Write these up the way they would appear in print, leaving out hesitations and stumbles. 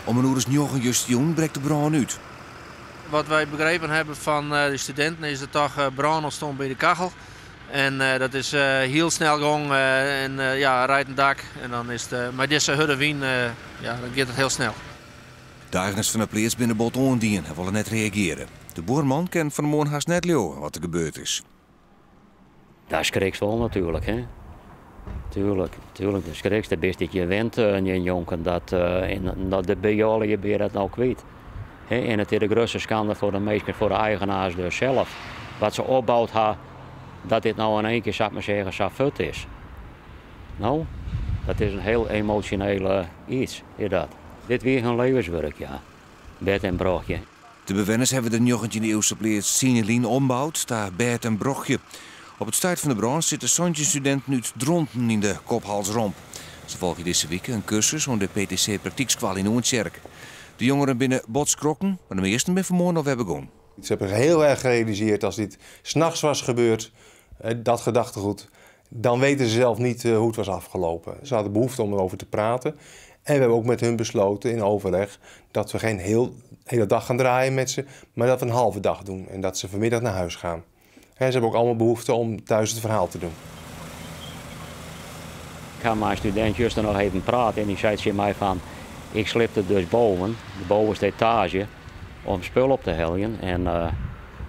Om in oere as njoggen justerjûn brekt de brân út. Wat wij begrepen hebben van de studenten, is er toch brân ûntstien by de kachel. En dat is hiel snel gong en ja, reiten dak. En dan is it, mei dizze hurde wyn, ja, dan giet it hiel snel. De eigeners fan de pleats binne bot oandien en wolle net reagearje. De buorman kin fan 'e moarn hast net leauwe wat der gebeurd is. Daar schrikst wol natuerlik, hè. Tuurlijk, tuurlijk, de schrikst. De bist dat je went jonken, dat, en dat de by je ben dat nou kwyt. Hè, en it is de grutste skande foar de minsken, foar de eigeners dus sels. Wat se opboud ha, dat dit no yn ien kear, sa ik mar sizze, sa fuort is. No, dat is in hiel emosjonele iets, is dat. Dit wie hun levenswurk, ja. Bêd en brochje. De bewenners hawwe de 19e iuwske pleats 10 jier lyn omboud ta bêd en brochje. Op it stuit fan de brân sitte 17 studinten út Dronten yn de kop-hals-romp. Se folgje dizze wike in kursus oan de PTC Praktykskoalle yn Oentsjerk. De jongeren binne bot skrokken, mar de measten binne fan 'e moarn alwer begûn. Ze hebben heel erg gerealiseerd, als dit 's nachts was gebeurd, dat gedachtegoed, dan weten ze zelf niet hoe het was afgelopen. Ze hadden behoefte om erover te praten. En we hebben ook met hun besloten in overleg dat we geen hele dag gaan draaien met ze, maar dat we een halve dag doen en dat ze vanmiddag naar huis gaan. Ze hebben ook allemaal behoefte om thuis het verhaal te doen. Ik ha mei in studint juster noch even praat en dy sei tsjin my fan: ik slipte dus boven, de bovenste etaazje, om spul op te heljen. En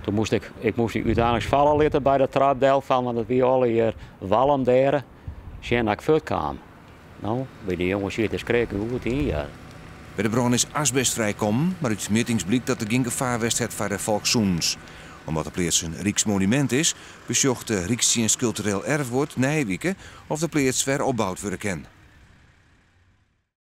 doe moast ik, ik moast dy úteinlik falle litte by de trep del fan, want it wie allegear walm dêr. Sjen dat ik fuort kaam. No, by dy jonges siet de skrik goed yn, ja. By de brân is asbest frijkommen, mar út mjittings blykt dat der gjin gefaar west hat foar de folkssûnens. Omdat de pleats in ryksmonumint is, besjocht de Rykstsjinst Kultureel Erfgoed nije wike oft de pleats wer opboud wurde kin.